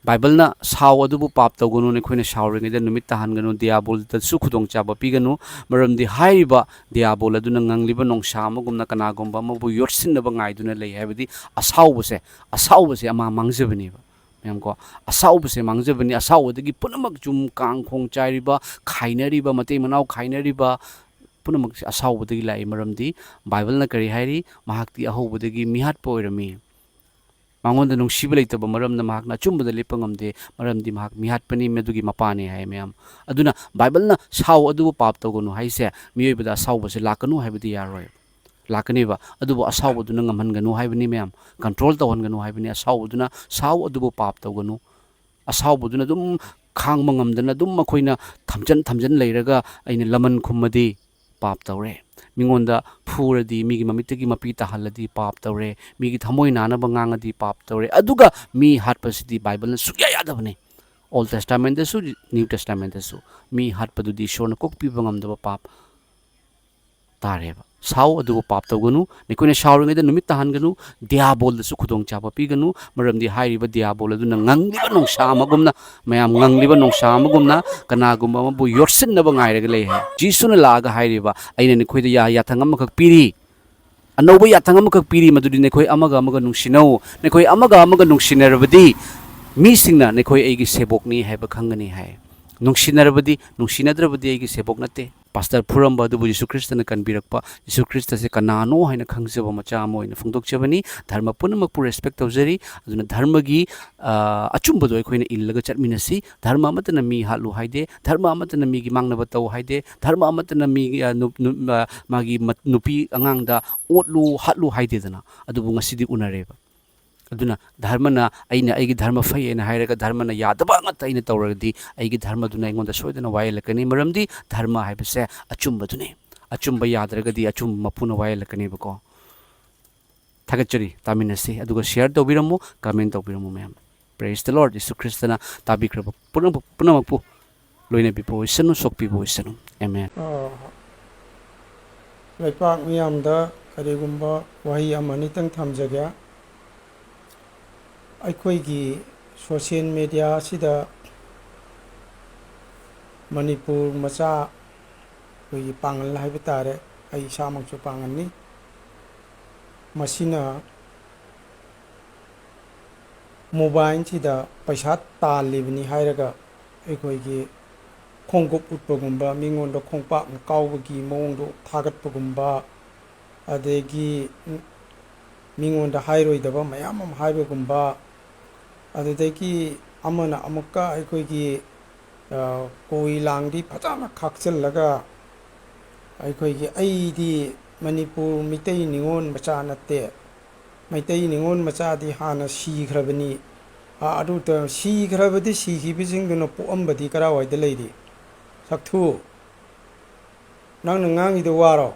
ꯕꯥꯏꯕꯜꯅ "ꯁꯥꯎ ꯑꯗꯨꯕꯨ ꯄꯥꯞ ꯇꯧꯒꯅꯨ, ꯅꯈꯣꯏꯅ ꯁꯥꯎꯔꯤꯉꯩꯗ ꯅꯨꯃꯤꯠ ꯇꯥꯍꯟꯒꯅꯨ, ꯗꯤꯌꯥꯕꯣꯜꯗꯁꯨ ꯈꯨꯗꯣꯡꯆꯥꯕ ꯄꯤꯒꯅꯨ, ꯃꯔꯝꯗꯤ ꯍꯥꯏꯔꯤꯕ ꯗꯤꯌꯥꯕꯣꯜ ꯑꯗꯨꯅ ꯉꯪꯂꯤꯕ ꯅꯣꯡꯁꯥ ꯑꯃꯒꯨꯝꯅ ꯀꯅꯥꯒꯨꯝꯕ ꯑꯃꯕꯨ ꯌꯣꯠꯁꯤꯟꯅꯕ ꯉꯥꯏꯗꯨꯅ ꯂꯩ"꯫ ꯍꯥꯏꯕꯗꯤ ꯑꯁꯥꯎꯕꯁꯦ, ꯑꯁꯥꯎꯕꯁꯦ ꯑꯃ ꯃꯥꯡꯖꯕꯅꯦꯕ꯫ ꯃꯌꯥꯝ ꯀꯣ, ꯑꯁꯥꯎꯕꯁꯦ ꯃꯥꯡꯖꯕꯅꯤ꯫ ꯑꯁꯥꯎꯕꯗꯒꯤ ꯄꯨꯝꯅꯃꯛ, ꯆꯨꯝ ꯀꯥꯡ ꯈꯣꯡ ꯆꯥꯏꯔꯤꯕ, ꯈꯥꯏꯅꯔꯤꯕ, ꯃꯇꯩ ꯃꯅꯥꯎ ꯈꯥꯏꯅꯔꯤꯕ ꯄꯨꯝꯅꯃꯛꯁꯦ ꯑꯁꯥꯎꯕꯗꯒꯤ ꯂꯥꯛꯏ꯫ ꯃꯔꯝꯗꯤ ꯕꯥꯏꯕꯜꯅ ꯀꯔꯤ ꯍꯥꯏꯔꯤ? "ꯃꯍꯥꯛꯇꯤ ꯑꯍꯧꯕꯗꯒꯤ ꯃꯤꯍꯥꯠꯄ ꯑꯣꯏꯔꯝꯃꯤ"꯫ ꯃꯉꯣꯟꯗ ꯅꯨꯡꯁꯤꯕ ꯂꯩꯇꯕ ꯃꯔꯝꯅ ꯃꯍꯥꯛꯅ ꯑꯆꯨꯝꯕꯗ ꯂꯦꯞꯄ ꯉꯝꯗꯦ, ꯃꯔꯝꯗꯤ ꯃꯍꯥꯛ ꯃꯤꯍꯥꯠꯄꯅꯤ, ꯃꯗꯨꯒꯤ ꯃꯄꯥꯅꯤ ꯍꯥꯏ ꯃꯌꯥꯝ꯫ ꯑꯗꯨꯅ ꯕꯥꯏꯕꯜꯅ "ꯁꯥꯎ ꯑꯗꯨꯕꯨ ꯄꯥꯞ ꯇꯧꯒꯅꯨ" ꯍꯥꯏꯁꯦ ꯃꯤꯑꯣꯏꯕꯗ ꯑꯁꯥꯎꯕꯁꯦ ꯂꯥꯛꯀꯅꯨ ꯍꯥꯏꯕꯗꯤ ꯌꯥꯔꯣꯏ, ꯂꯥꯛꯀꯅꯦꯕ꯫ ꯑꯗꯨꯕꯨ ꯑꯁꯥꯎꯕꯗꯨꯅ ꯉꯝꯍꯟꯒꯅꯨ ꯍꯥꯏꯕꯅꯤ ꯃꯌꯥꯝ, ꯀꯟꯇ꯭ꯔꯣꯜ ꯇꯧꯍꯟꯒꯅꯨ ꯍꯥꯏꯕꯅꯤ꯫ ꯑꯁꯥꯎꯕꯗꯨꯅ, "ꯁꯥꯎ ꯑꯗꯨꯕꯨ ꯄꯥꯞ ꯇꯧꯒꯅꯨ"꯫ ꯑꯁꯥꯎꯕꯗꯨꯅ ꯑꯗꯨꯝ ꯈꯥꯡꯕ ꯉꯝꯗꯅ ꯑꯗꯨꯝ ꯑꯩꯈꯣꯏꯅ ꯊꯝꯖꯟ ꯊꯝꯖꯟ ꯂꯩꯔꯒ ꯑꯩꯅ ꯂꯃꯟ ꯈꯨꯝꯃꯗꯤ ꯄꯥꯞ ꯇꯧꯔꯦ꯫ ꯃꯤꯉꯣꯟꯗ ꯐꯨꯔꯗꯤ, ꯃꯤꯒꯤ ꯃꯃꯤꯠꯇꯒꯤ ꯃꯄꯤ ꯇꯥꯍꯜꯂꯗꯤ ꯄꯥꯞ ꯇꯧꯔꯦ꯫ ꯃꯤꯒꯤ ꯊꯃꯣꯏ ꯅꯥꯅꯕ ꯉꯥꯡꯉꯗꯤ ꯄꯥꯞ ꯇꯧꯔꯦ꯫ ꯑꯗꯨꯒ ꯃꯤ ꯍꯥꯠꯄꯁꯤꯗꯤ ꯕꯥꯏꯕꯜꯅ ꯁꯨꯛꯌꯥ ꯌꯥꯗꯕꯅꯤ꯫ ꯑꯣꯜ ꯇꯦꯁꯇꯥꯃꯦꯟꯗꯁꯨ, ꯅ꯭ꯌꯨ ꯇꯦꯁꯇꯥꯃꯦꯟꯗꯁꯨ ꯃꯤ ꯍꯥꯠꯄꯗꯨꯗꯤ ꯏꯁꯣꯔꯅ ꯀꯣꯛꯄꯤꯕ ꯉꯝꯗꯕ ꯄꯥꯞ ꯇꯥꯔꯦꯕ꯫ "ꯁꯥꯎ ꯑꯗꯨꯕꯨ ꯄꯥꯞ ꯇꯧꯒꯅꯨ, ꯅꯈꯣꯏꯅ ꯁꯥꯎꯔꯤꯉꯩꯗ ꯅꯨꯃꯤꯠ ꯇꯥꯍꯟꯒꯅꯨ, ꯗꯤꯌꯥꯕꯣꯜꯗꯁꯨ ꯈꯨꯗꯣꯡꯆꯥꯕ ꯄꯤꯒꯅꯨ, ꯃꯔꯝꯗꯤ ꯍꯥꯏꯔꯤꯕ ꯗꯤꯌꯥꯕꯣꯜ ꯑꯗꯨꯅ ꯉꯪꯂꯤꯕ ꯅꯣꯡꯁꯥ ꯑꯃꯒꯨꯝꯅ", ꯃꯌꯥꯝ, "ꯉꯪꯂꯤꯕ ꯅꯣꯡꯁꯥ ꯑꯃꯒꯨꯝꯅ ꯀꯅꯥꯒꯨꯝꯕ ꯑꯃꯕꯨ ꯌꯣꯠꯁꯤꯟꯅꯕ ꯉꯥꯏꯔꯒ ꯂꯩ" ꯍꯥꯏ꯫ ꯖꯤꯁꯨꯅ ꯂꯥꯛꯑꯒ ꯍꯥꯏꯔꯤꯕ, "ꯑꯩꯅ ꯅꯈꯣꯏꯗ ꯌꯥ-, ꯌꯥꯊꯪ ꯑꯃꯈꯛ ꯄꯤꯔꯤ, ꯑꯅꯧꯕ ꯌꯥꯊꯪ ꯑꯃꯈꯛ ꯄꯤꯔꯤ, ꯃꯗꯨꯗꯤ ꯅꯈꯣꯏ ꯑꯃꯒ ꯑꯃꯒ ꯅꯨꯡꯁꯤꯅꯧ꯫ ꯅꯈꯣꯏ ꯑꯃꯒ ꯑꯃꯒ ꯅꯨꯡꯁꯤꯅꯔꯕꯗꯤ ꯃꯤꯁꯤꯡꯅ ꯅꯈꯣꯏ ꯑꯩꯒꯤ ꯁꯦꯕꯣꯛꯅꯤ ꯍꯥꯏꯕ ꯈꯪꯒꯅꯤ" ꯍꯥꯏ꯫ ꯅꯨꯡꯁꯤꯅꯔꯕꯗꯤ, ꯅꯨꯡꯁꯤꯅꯗ꯭ꯔꯕꯗꯤ ꯑꯩꯒꯤ ꯁꯦꯕꯣꯛ ꯅꯠꯇꯦ꯫ ꯄꯥꯁꯇꯔ ꯐꯨꯔꯝꯕ ꯑꯗꯨꯕꯨ ꯌꯤꯁꯨ ꯈ꯭ꯔꯤꯁꯇꯅ ꯀꯟꯕꯤꯔꯛꯄ, ꯌꯤꯁꯨ ꯈ꯭ꯔꯤꯁꯇꯁꯦ ꯀꯅꯥꯅꯣ ꯍꯥꯏꯅ ꯈꯪꯖꯕ ꯃꯆꯥ ꯑꯃ ꯑꯣꯏꯅ ꯐꯣꯡꯗꯣꯛꯆꯕꯅꯤ꯫ ꯙꯔꯃ ꯄꯨꯝꯅꯃꯛꯄꯨ ꯔꯦꯁꯄꯦꯛ ꯇꯧꯖꯔꯤ꯫ ꯑꯗꯨꯅ ꯙꯔꯃꯒꯤ, ꯑ, ꯑꯆꯨꯝꯕꯗꯣ ꯑꯩꯈꯣꯏꯅ ꯏꯜꯂꯒ ꯆꯠꯃꯤꯟꯅꯁꯤ꯫ ꯙꯔꯃ ꯑꯃꯠꯇꯅ ꯃꯤ ꯍꯥꯠꯂꯨ ꯍꯥꯏꯗꯦ, ꯙꯔꯃ ꯑꯃꯠꯇꯅ ꯃꯤꯒꯤ ꯃꯥꯡꯅꯕ ꯇꯧ ꯍꯥꯏꯗꯦ, ꯙꯔꯃ ꯑꯃꯠꯇꯅ ꯃꯤꯒꯤ, ꯑ, ꯅꯨ-, ꯅꯨ-, ꯑ, ꯃꯥꯒꯤ ꯃꯠ-, ꯅꯨꯄꯤ ꯑꯉꯥꯡꯗ ꯑꯣꯠꯂꯨ, ꯍꯥꯠꯂꯨ ꯍꯥꯏꯗꯦꯗꯅ꯫ ꯑꯗꯨꯕꯨ ꯉꯁꯤꯗꯤ ꯎꯅꯔꯦꯕ꯫ ꯑꯗꯨꯅ ꯙꯔꯃꯅ "ꯑꯩꯅ ꯑꯩꯒꯤ ꯙꯔꯃ ꯐꯩ" ꯍꯥꯏꯅ ꯍꯥꯏꯔꯒ ꯙꯔꯃꯅ ꯌꯥꯗꯕ ꯉꯥꯛꯇ ꯑꯩꯅ ꯇꯧꯔꯒꯗꯤ ꯑꯩꯒꯤ ꯙꯔꯃꯗꯨꯅ ꯑꯩꯉꯣꯟꯗ ꯁꯣꯏꯗꯅ ꯋꯥꯌꯦꯜꯂꯛꯀꯅꯤ꯫ ꯃꯔꯝꯗꯤ ꯙꯔꯃ ꯍꯥꯏꯕꯁꯦ ꯑꯆꯨꯝꯕꯗꯨꯅꯤ꯫ ꯑꯆꯨꯝꯕ ꯌꯥꯗ꯭ꯔꯒꯗꯤ ꯑꯆꯨꯝꯕ ꯃꯄꯨꯅ ꯋꯥꯌꯦꯜꯂꯛꯀꯅꯦꯕꯀꯣ꯫ ꯊꯥꯒꯠꯆꯔꯤ꯫ ꯇꯥꯃꯤꯟꯅꯁꯤ꯫ ꯑꯗꯨꯒ ꯁꯤꯌꯔ ꯇꯧꯕꯤꯔꯝꯃꯨ, ꯀꯃꯦꯟ ꯇꯧꯕꯤꯔꯝꯃꯨ ꯃꯌꯥꯝ꯫ Praise the Lord꯫ ꯌꯤꯁꯨ ꯈ꯭ꯔꯤꯁꯇꯅ ꯇꯥꯕꯤꯈ꯭ꯔꯕ ꯄꯨꯝꯅꯃꯛ, ꯄꯨꯝꯅꯃꯛꯄꯨ ꯂꯣꯏꯅꯕꯤꯕ ꯑꯣꯏꯁꯅꯨ, ꯁꯣꯛꯄꯤꯕ ꯑꯣꯏꯁꯅꯨ꯫ ꯑꯦꯃꯦꯟ꯫ ꯑ, ꯂꯩꯄꯥꯛ ꯃꯤꯌꯥꯝꯗ ꯀꯔꯤꯒꯨꯝꯕ ꯋꯥꯍꯩ ꯑꯃ ꯑꯅꯤꯇꯪ ꯊꯝꯖꯒꯦ꯫ ꯑꯩꯈꯣꯏꯒꯤ ꯁꯣꯁꯤꯌꯦꯜ ꯃꯦꯗꯤꯌꯥ ꯑꯁꯤꯗ ꯃꯅꯤꯄꯨꯔ ꯃꯆꯥ, ꯑꯩꯈꯣꯏꯒꯤ ꯄꯥꯡꯒꯜ ꯍꯥꯏꯕ ꯇꯥꯔꯦ, ꯑꯩ ꯏꯁꯥꯃꯛꯁꯨ ꯄꯥꯡꯒꯜꯅꯤ, ꯃꯁꯤꯅ ꯃꯣꯕꯥꯏꯜꯁꯤꯗ ꯄꯩꯁꯥ ꯇꯥꯜꯂꯤꯕꯅꯤ ꯍꯥꯏꯔꯒ ꯑꯩꯈꯣꯏꯒꯤ ꯈꯣꯡꯎꯞ ꯎꯠꯄꯒꯨꯝꯕ, ꯃꯤꯉꯣꯟꯗ ꯈꯣꯡꯄꯥꯛꯅ ꯀꯥꯎꯕꯒꯤ ꯃꯑꯣꯡꯗꯣ ꯊꯥꯒꯠꯄꯒꯨꯝꯕ, ꯑꯗꯒꯤ ꯃꯤꯉꯣꯟꯗ ꯍꯥꯏꯔꯣꯏꯗꯕ ꯃꯌꯥꯝ ꯑꯃ ꯍꯥꯏꯕꯒꯨꯝꯕ, ꯑꯗꯨꯗꯒꯤ ꯑꯃꯅ ꯑꯃꯨꯛꯀ ꯑꯩꯈꯣꯏꯒꯤ, ꯑ, ꯀꯣꯏ ꯂꯥꯡꯗꯤ ꯐꯖꯅ ꯈꯥꯛꯆꯤꯜꯂꯒ ꯑꯩꯈꯣꯏꯒꯤ, "ꯑꯩꯗꯤ ꯃꯅꯤꯄꯨꯔ ꯃꯤꯇꯩ ꯅꯤꯉꯣꯜ ꯃꯆꯥ ꯅꯠꯇꯦ, ꯃꯩꯇꯩ ꯅꯤꯉꯣꯜ ꯃꯆꯥꯗꯤ ꯍꯥꯟꯅ ꯁꯤꯈ꯭ꯔꯕꯅꯤ"꯫ ꯑ, ꯑꯗꯨ ꯇ-, ꯁꯤꯈ꯭ꯔꯕꯗꯤ ꯁꯤꯈꯤꯕꯁꯤꯡꯗꯨꯅ ꯄꯣꯛꯑꯝꯕꯗꯤ ꯀꯔꯥꯏꯋꯥꯏꯗ ꯂꯩꯔꯤ? ꯁꯛꯊꯨ, ꯅꯪꯅ ꯉꯥꯡꯉꯤꯗꯣ ꯋꯥꯔꯣ?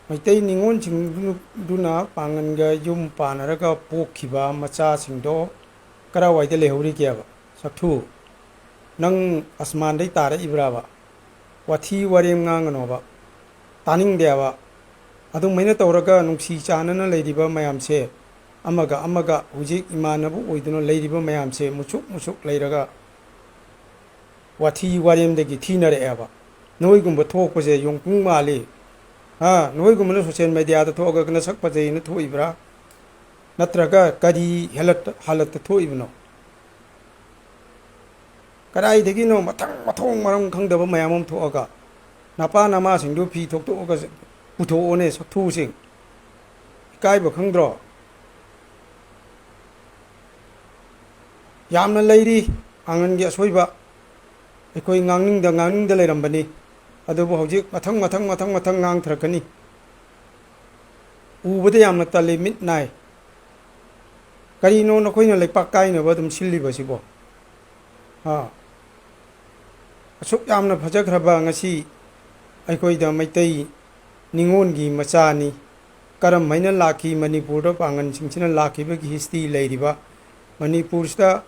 ꯃꯩꯇꯩ ꯅꯤꯉꯣꯜꯁꯤꯡꯗꯨꯅ ꯄꯥꯡꯒꯟꯒ ꯌꯨꯝ ꯄꯥꯟꯅꯔꯒ ꯄꯣꯛꯈꯤꯕ ꯃꯆꯥꯁꯤꯡꯗꯣ ꯀꯔꯥꯏꯋꯥꯏꯗ ꯂꯩꯍꯧꯔꯤꯒꯦꯕ? ꯁꯛꯊꯨ, ꯅꯪ ꯑꯁꯃꯥꯟꯗꯩ ꯇꯥꯔꯛꯏꯕ꯭ꯔꯥꯕ? ꯋꯥꯊꯤ ꯋꯥꯔꯦꯝ ꯉꯥꯡꯒꯅꯣꯕ, ꯇꯥꯅꯤꯡꯗꯦꯕ꯫ ꯑꯗꯨꯃꯥꯏꯅ ꯇꯧꯔꯒ ꯅꯨꯡꯁꯤ ꯆꯥꯟꯅꯅ ꯂꯩꯔꯤꯕ ꯃꯌꯥꯝꯁꯦ, ꯑꯃꯒ ꯑꯃꯒ ꯍꯧꯖꯤꯛ ꯏꯃꯥꯟꯅꯕ ꯑꯣꯏꯗꯨꯅ ꯂꯩꯔꯤꯕ ꯃꯌꯥꯝꯁꯦ ꯃꯨꯁꯨꯛ ꯃꯨꯁꯨꯛ ꯂꯩꯔꯒ ꯋꯥꯊꯤ ꯋꯥꯔꯦꯝꯗꯒꯤ ꯊꯤꯅꯔꯛꯑꯦꯕ꯫ ꯅꯣꯏꯒꯨꯝꯕ ꯊꯣꯛꯄꯁꯦ ꯌꯣꯡꯄꯨꯡ ꯃꯥꯜꯂꯤ꯫ ꯍꯥ? ꯅꯣꯏꯒꯨꯝꯕꯅ ꯁꯣꯁꯤꯌꯦꯜ ꯃꯦꯗꯤꯌꯥꯗ ꯊꯣꯛꯑꯒ ꯅꯁꯛ ꯐꯖꯩꯅ ꯊꯣꯛꯏꯕ꯭ꯔꯥ? ꯅꯠꯇ꯭ꯔꯒ ꯀꯔꯤ ꯍꯦꯂꯠ-, ꯍꯥꯂꯠꯇ ꯊꯣꯛꯏꯕꯅꯣ? ꯀꯗꯥꯏꯗꯒꯤꯅꯣ ꯃꯊꯪ ꯃꯊꯣꯡ ꯃꯔꯝ ꯈꯪꯗꯕ ꯃꯌꯥꯝ ꯑꯃ ꯊꯣꯛꯑꯒ ꯅꯄꯥ ꯅꯃꯥꯁꯤꯡꯗꯨ ꯐꯤ ꯊꯣꯛꯇꯣꯛꯑꯒ ꯄꯨꯊꯣꯛꯑꯣꯅꯦ, ꯁꯛꯊꯨꯁꯤꯡ꯫ ꯏꯀꯥꯏꯕ ꯈꯪꯗ꯭ꯔꯣ? ꯌꯥꯝꯅ ꯂꯩꯔꯤ ꯄꯥꯡꯒꯟꯒꯤ ꯑꯁꯣꯏꯕ꯫ ꯑꯩꯈꯣꯏ ꯉꯥꯡꯅꯤꯡꯗ ꯉꯥꯡꯅꯤꯡꯗ ꯂꯩꯔꯝꯕꯅꯤ꯫ ꯑꯗꯨꯕꯨ ꯍꯧꯖꯤꯛ ꯃꯊꯪ ꯃꯊꯪ ꯃꯊꯪ ꯃꯊꯪ ꯉꯥꯡꯊꯔꯛꯀꯅꯤ꯫ ꯎꯕꯗ ꯌꯥꯝꯅ ꯇꯜꯂꯤ, ꯃꯤꯠ ꯅꯥꯏ꯫ ꯀꯔꯤꯅꯣ ꯅꯈꯣꯏꯅ ꯂꯩꯄꯥꯛ ꯀꯥꯏꯅꯕ ꯑꯗꯨꯝ ꯁꯤꯜꯂꯤꯕꯁꯤꯕꯣ? ꯍꯥ? ꯑꯁꯨꯛ ꯌꯥꯝꯅ ꯐꯖꯈ꯭ꯔꯕ ꯉꯁꯤ ꯑꯩꯈꯣꯏꯗ ꯃꯩꯇꯩ ꯅꯤꯉꯣꯜꯒꯤ ꯃꯆꯥꯅꯤ꯫ ꯀꯔꯝ ꯍꯥꯏꯅ ꯂꯥꯛꯈꯤ? ꯃꯅꯤꯄꯨꯔꯗ ꯄꯥꯡꯒꯟꯁꯤꯡꯁꯤꯅ ꯂꯥꯛꯈꯤꯕꯒꯤ ꯍꯤꯁꯇ꯭ꯔꯤ ꯂꯩꯔꯤꯕ, ꯃꯅꯤꯄꯨꯔꯁꯤꯗ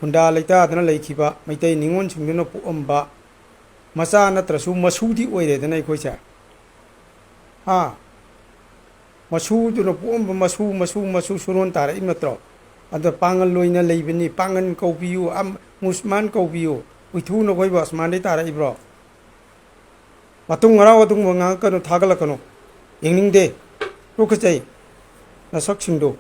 ꯈꯨꯟꯗꯥ ꯂꯩꯇꯥꯗꯅ ꯂꯩꯈꯤꯕ ꯃꯩꯇꯩ ꯅꯤꯉꯣꯜꯁꯤꯡꯗꯨꯅ ꯄꯣꯛꯑꯝꯕ ꯃꯆꯥ ꯅꯠꯇ꯭ꯔꯁꯨ ꯃꯁꯨꯗꯤ ꯑꯣꯏꯔꯦꯗꯅ ꯑꯩꯈꯣꯏꯁꯦ꯫ ꯍꯥ? ꯃꯁꯨꯗꯨꯅ ꯄꯣꯛꯑꯝꯕ ꯃꯁꯨ, ꯃꯁꯨ, ꯃꯁꯨ ꯁꯨꯔꯣꯟ ꯇꯥꯔꯛꯏ ꯅꯠꯇ꯭ꯔꯣ? ꯑꯗ ꯄꯥꯡꯒꯜ ꯑꯣꯏꯅ ꯂꯩꯕꯅꯤ, ꯄꯥꯡꯒꯜ ꯀꯧꯕꯤꯌꯨ, ꯑꯝ-, ꯃꯨꯁꯃꯥꯟ ꯀꯧꯕꯤꯌꯨ, ꯎꯏꯊꯨ ꯅꯈꯣꯏꯕꯨ ꯑꯁꯃꯥꯟꯗꯩ ꯇꯥꯔꯛꯏꯕ꯭ꯔꯣ? ꯃꯇꯨꯡ ꯃꯔꯥꯎ ꯑꯗꯨꯒꯨꯝꯕ ꯉꯥꯡꯉꯛꯀꯅꯨ, ꯊꯥꯒꯠꯂꯛꯀꯅꯨ꯫ ꯌꯦꯡꯅꯤꯡꯗꯦ꯫ ꯇꯨꯀꯠꯆꯩ꯫ ꯅꯁꯛꯁꯤꯡꯗꯣ꯫